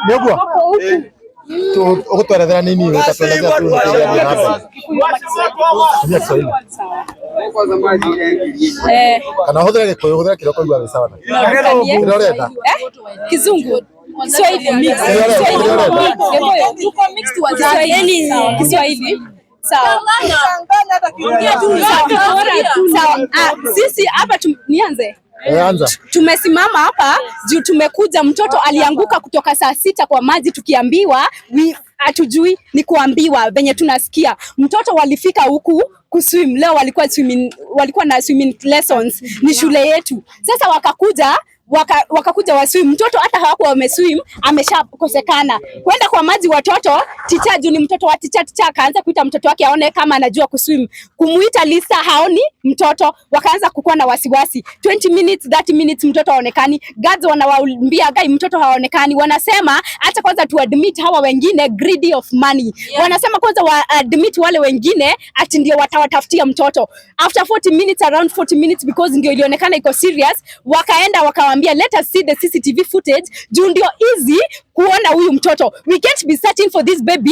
Nĩguo ũgũtwerethera nini ũtatuelezea tu nĩkĩĩ na mbere. Tumia Kiswahili. Eh, kana ũhũthĩre Gĩkũyũ, hũthĩra kĩrĩa ũkũigua wĩ sawa nakĩo. Nukanie. Kĩrĩa ũrenda. Eh? Kizungu. Kiswahili mix. Kĩrĩa ũrenda, Kiswahili kĩrĩa ũrenda. mix. Gĩkũyũ. Tuko mixed Kiswahili. Kiswahili. Sawa. Sawa. Ah, sisi hapa nianze. Eh, anza. Tumesimama hapa juu tumekuja, mtoto alianguka kutoka saa 6 kwa maji, tukiambiwa hatujui ni kuambiwa venye tunasikia. Mtoto walifika huku kuswim leo, walikuwa swimming, walikuwa na swimming lessons, ni shule yetu. Sasa wakakuja wakakuja waswim, mtoto hata hawakuwa wameswim, ameshakosekana kwenda kwa maji. Watoto teacher, juu ni mtoto wa teacher, teacher akaanza kuita mtoto wake aone kama anajua kuswim, kumuita Lisa haoni mtoto, wakaanza kukuwa na wasiwasi. 20 minutes, 30 minutes, mtoto haonekani. Guards wanawaambia, "Gai, mtoto haonekani." Wanasema hata kwanza tu admit hawa wengine, greedy of money. Wanasema kwanza wa admit wale wengine ati ndio watawatafutia mtoto. After 40 minutes, around 40 minutes, because ndio ilionekana iko serious, wakaenda wakawaambia, "Let us see the CCTV footage juu ndio easy kuona huyu mtoto. We can't be searching for this baby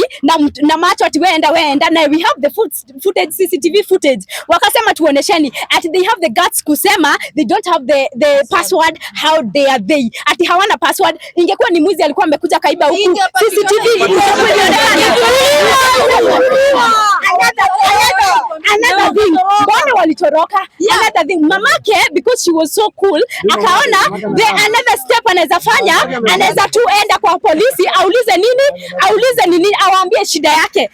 na macho ati weenda weenda na we have the footage, CCTV footage." Wakasema, "Tuonesheni." Ati they have the guts kusema they don't have the password. How dare they? Ati hawana password. Ingekuwa ni mwizi alikuwa amekuja kaiba huku, CCTV ingekuwa ilionekana. Another thing, mbona walitoroka? Another thing, mamake, because she was so cool, akaona the another step anaweza fanya, anaweza tu enda kwa polisi aulize nini, aulize nini, awaambie shida yake.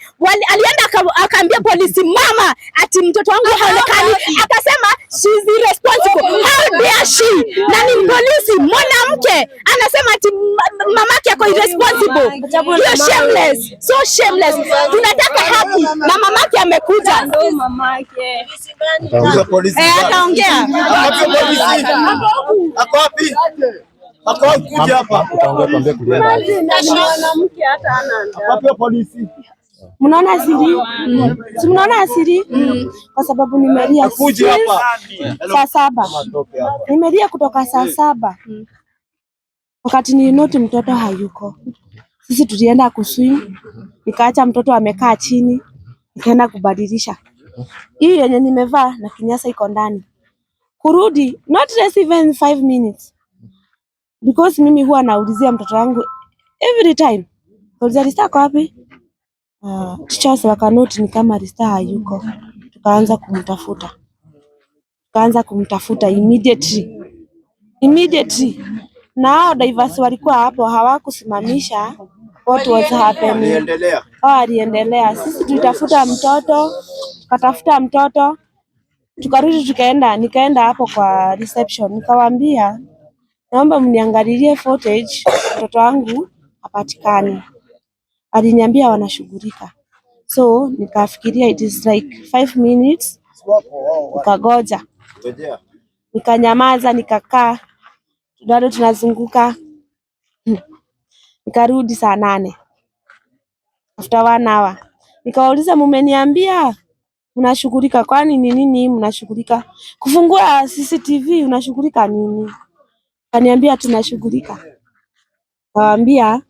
Alienda akaambia polisi, "Mama, ati mtoto wangu haonekani." Akasema she's irresponsible. How dare she? Na ni polisi mwanamke anasema ati mamake ako irresponsible. Hiyo shameless, so shameless. Tunataka haki na mamake amekuja. Eh, ataongea. Ako wapi? Ako wapi? Kuja hapa. Utaongea, tuambie kulienda aje. Ako wapi polisi? Mnaona siri? Si mnaona siri? Kwa sababu nimelia Akuje hapa. saa 7. Nimelia kutoka saa 7. Wakati nilinotice mtoto hayuko. Sisi tulienda kuswim, nikaacha mtoto amekaa chini, nikaenda kubadilisha. Hii yenye nimevaa na kinyasa iko ndani. Kurudi not less even 5 minutes. Because mimi huwa naulizia mtoto wangu every time. Kauliza, "Rista ako wapi?" Teachers wakanotice ni kama Rista hayuko. Tukaanza kumtafuta. Tukaanza kumtafuta immediately. Immediately. Na hao divers walikuwa hapo hawakusimamisha what was happening. Endelea. Hao waliendelea. Sisi tulitafuta mtoto, tukatafuta mtoto, tukarudi tukaenda, nikaenda hapo kwa reception nikawaambia, "Naomba mniangalilie footage, mtoto wangu hapatikani." Aliniambia wanashughulika. So nikafikiria it is like 5 minutes, nikagoja, nikanyamaza, nikakaa, bado tunazunguka. Nikarudi saa 8 after one hour, nikawauliza, "Mumeniambia mnashughulika, kwani ni nini mnashughulika? Kufungua CCTV unashughulika nini?" Kaniambia, "Tunashughulika." Kawaambia,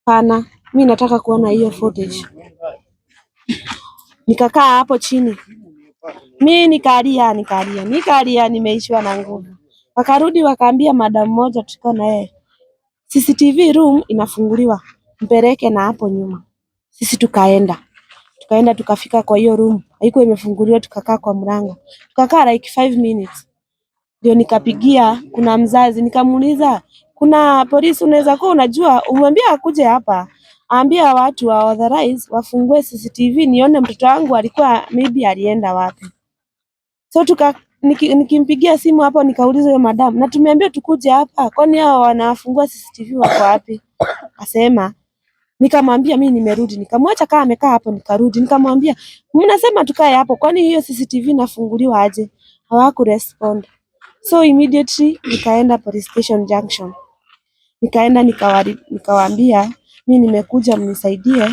"Pana, mi nataka kuona hiyo footage." Nikakaa hapo chini, mi nikalia, nikalia, nikalia, nimeishiwa na nguvu. Wakarudi wakaambia madam mmoja tulikuwa na yeye, "CCTV room inafunguliwa, mpeleke na hapo nyuma." Sisi tukaenda tukafika kwa hiyo room, haikuwa imefunguliwa, tukakaa kwa mlango, tukakaa like 5 minutes, ndio nikapigia, kuna mzazi nikamuuliza, "Kuna polisi unaweza kuwa unajua, umwambie akuje hapa, ambia watu wa authorize wafungue CCTV nione mtoto wangu alikuwa maybe alienda wapi." So nikimpigia simu hapo nikauliza huyo madam, "Na tumeambia tukuje hapa, kwani hao wanafungua CCTV wako wapi?" Akasema, nikamwambia mimi nimerudi, nikamwacha kama amekaa hapo, nikarudi, nikamwambia, "Mnasema tukae hapo, kwani hiyo CCTV inafunguliwa aje?" Hawaku respond. So immediately nikaenda police station junction. Nikaenda nikawaambia, "Mi nimekuja mnisaidie,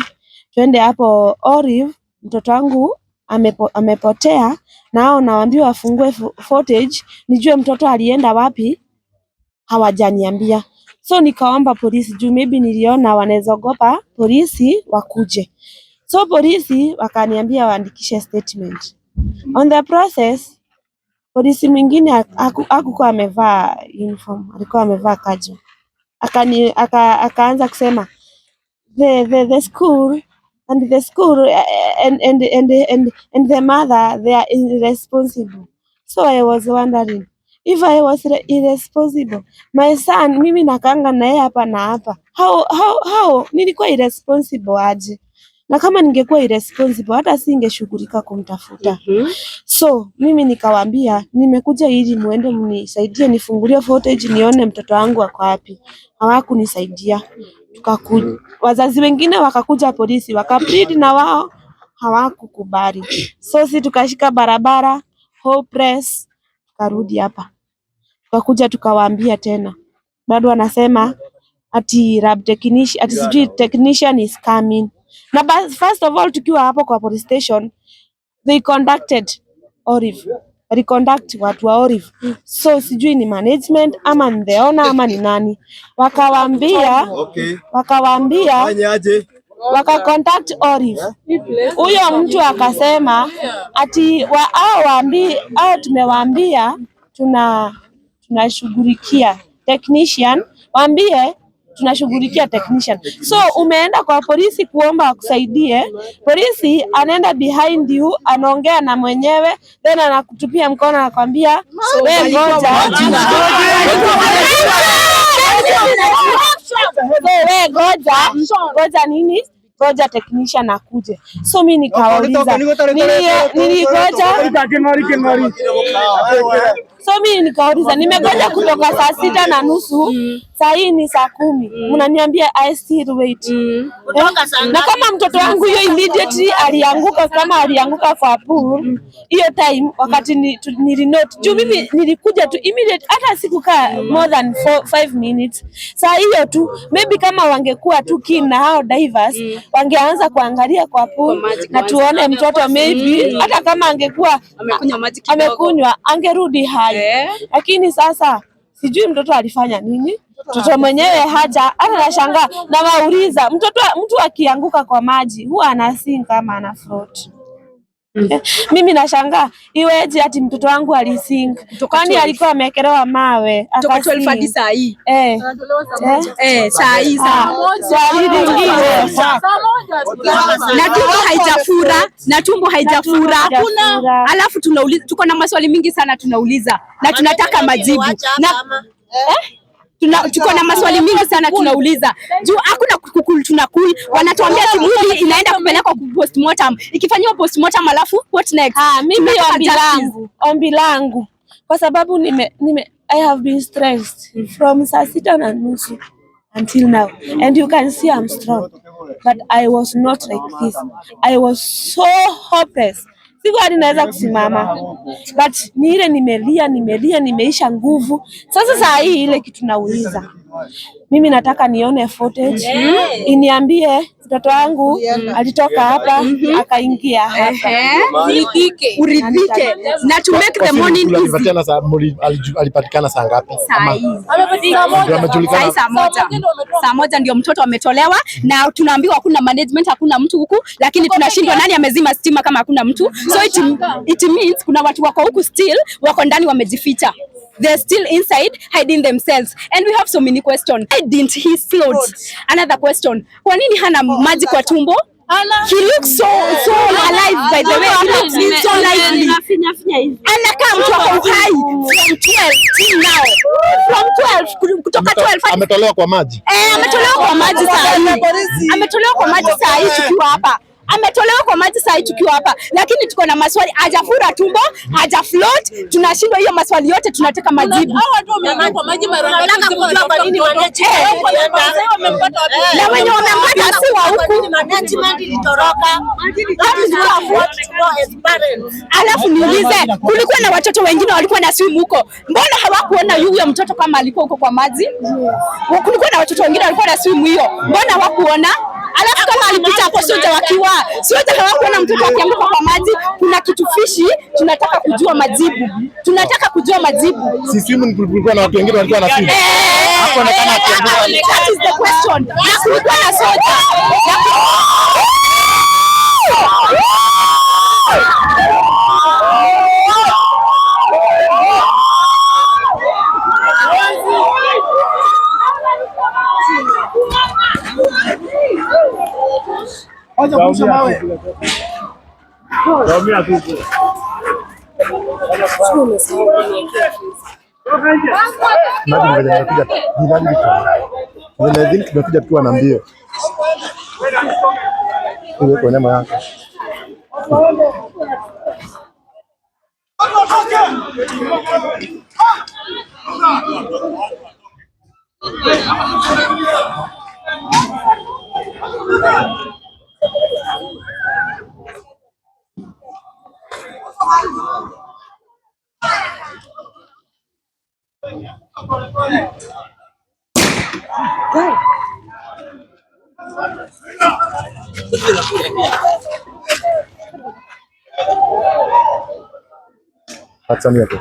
twende hapo Olive, mtoto wangu amepotea na hao nawaambia wafungue footage nijue mtoto alienda wapi." Hawajaniambia. So nikaomba polisi juu maybe niliona wanaweza ogopa polisi wakuje. So polisi wakaniambia waandikishe statement. On the process, polisi mwingine hakukuwa amevaa uniform, alikuwa amevaa casual. Akaanza kusema the school and the school and the mother, they are irresponsible. So I was wondering if I was irresponsible, my son, mimi nakanga na yeye hapa na hapa, how nilikuwa irresponsible aje? Na kama ningekuwa irresponsible, hata singeshughulika kumtafuta. So mimi nikawaambia nimekuja ili muende mnisaidie nifungulie footage nione mtoto wangu ako wapi. Hawakunisaidia. Wazazi wengine wakakuja polisi wakaplead na wao hawakukubali. So si tukashika barabara hopeless, tukarudi hapa. Tukakuja tukawaambia tena, bado wanasema ati lab technician, ati sijui technician is coming. Na first of all, tukiwa hapo kwa police station, they conducted Olive, waliconduct watu wa Olive, so sijui ni management ama ni the owner ama ni nani, wakawaambia wakawaambia Fanyaje? Waka contact Olive. Huyo mtu akasema ati hao waambi hao tumewaambia tunashughulikia technician, waambie tunashughulikia technician. So umeenda kwa polisi kuomba akusaidie, polisi anaenda behind you, anaongea na mwenyewe, then anakutupia mkono, anakwambia we ngoja. So we ngoja, ngoja nini? Ngoja technician akuje. So mi nikawauliza, nilingoja. So mi nikauliza, nimegoja kutoka saa 6:30, saa hii ni saa 10, mnaniambia I still wait. Eh? Na kama mtoto wangu hiyo immediately alianguka, kama alianguka kwa pool hiyo time wakati nilinote juu mimi nilikuja tu immediate, hata sikukaa more than 4, 5 minutes. Saa hiyo tu maybe kama wangekuwa tu keen na hao divers, wangeanza kuangalia kwa pool Maji na kwanza. tuone mtoto, maybe hata kama angekuwa Amekunywa maji kidogo. amekunywa angerudi hai. Lakini sasa sijui mtoto alifanya nini. Mtoto mwenyewe hata nashangaa, nawauliza, mtoto, mtu akianguka kwa maji huwa ana sink kama ana float? Mimi nashangaa iweje ati mtoto wangu alisink, kwani 12. alikuwa amewekelewa mawe Kutoka 12 hadi akasink. saa hii. Eh. Eh, saa hii saa Ah, swali lingine. Na tumbo haijafura, na tumbo haijafura. Haijafura. Alafu tunauliza, tuko na maswali mingi sana tunauliza na tunataka majibu na tuko na maswali mingi sana tunauliza juu hakuna kukul, tunakul wanatuambia ati mwili inaenda kupelekwa ku postmortem, ikifanyiwa postmortem alafu what next? Ah, mimi Tunataka ombi justice. langu, ombi langu, kwa sababu nime I have been stressed from saa 6:30 until now, and you can see I'm strong, but I was not like this. I was so hopeless, sikuwa hadi naweza kusimama, but ni ile nimelia, nimelia, nimeisha nguvu. Sasa saa hii ile kitu nauliza, mimi nataka nione footage iniambie mtoto wangu alitoka hapa akaingia hapa. Ehe. Uridhike na to make the morning easy. Alipatikana saa ngapi? Saa Ama- hii. Ndio amejulikana. Saa hii saa 1. Saa 1 ndio mtoto ametolewa, na tunaambiwa hakuna management, hakuna mtu huku, lakini tunashindwa nani amezima stima kama hakuna mtu. So it means kuna watu wako huku still, wako ndani wamejificha. They're still inside hiding themselves, and we have so many questions. Why didn't he float? Another question. Kwa nini hana maji kwa tumbo? He looks so so alive, by the way. He looks so lively. Nafinya finya hivi. Anakaa mtu ako uhai from 12 till now. From 12, kutoka 12 hadi Ametolewa kwa maji. Eh, ametolewa kwa maji saa hii. Ametolewa kwa maji saa hii tukiwa hapa. Ametolewa kwa maji saa hii tukiwa hapa, lakini tuko na maswali. Hajafura tumbo, haja float. Tunashindwa hiyo maswali yote, tunataka majibu. Nataka kujua kwa nini management Na wenye wamempata si wa huku. Management ilitoroka. That is what we want to know as parents. Alafu niulize, kulikuwa na watoto wengine walikuwa na swim huko, mbona hawakuona huyo mtoto kama alikuwa huko kwa maji? Kulikuwa na watoto wengine walikuwa na swim hiyo, mbona hawakuona? Alafu kama alipita hapo soja wakiwa soja hawakuona mtoto akianguka kwa maji, kuna kitu fishy, tunataka kujua majibu. Tunataka kujua majibu. Si swimming pool kulikuwa na watu wengine walikuwa na swim. Hakuonekana akianguka. That is the question. Na kulikuwa na soja. Wacha kurusha mawe. Imagine venye tumekuja jirani vitu. Venye vile tumekuja tukiwa na mbio. Ile kwa nyama yako. Hudson yako.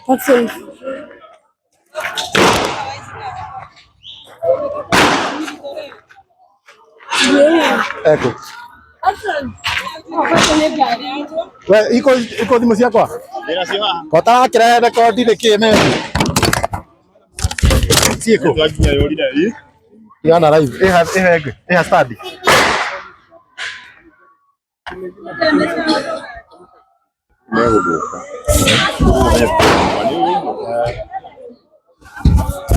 Hudson. Eko. We iko thimu ciakwa? Kota kirehe rekondi nĩ kĩ meni? Ciĩkũ? Igana live. Ĩha ĩha ĩngĩ. Ĩha study.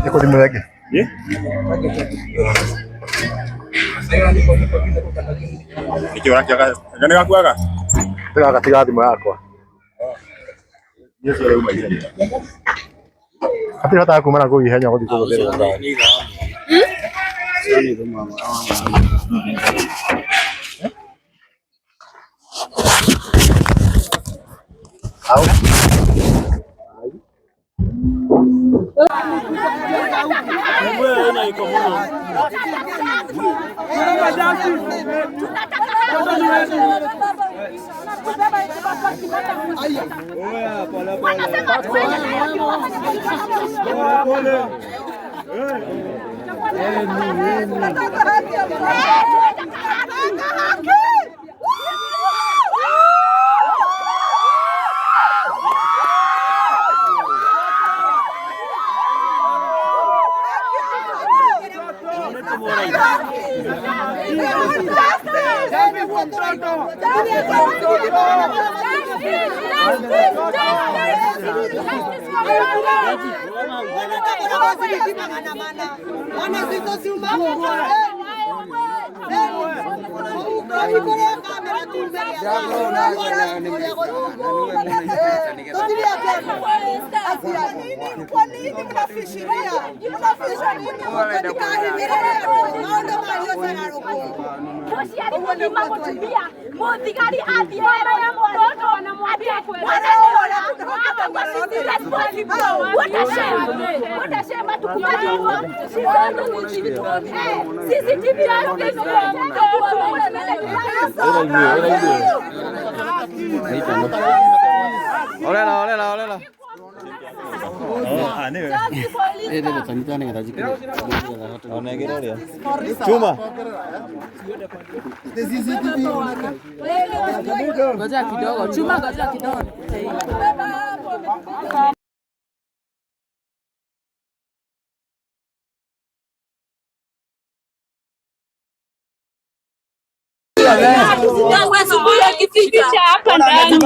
Ĩko thimũ ĩngĩ. Tiga tiga thimũ yakwa. Hatirĩ bata wa kuma na kũu ihenya gũthiĩ kũhũthĩrwo ngari. Au. Muthigari athiĩ mtoto anamwambia hatukubali hivyo. CCTV Olela, olela, olela. Chuma. Ngoja kidogo, chuma, ngoja kidogo. Kificha hapa ndani.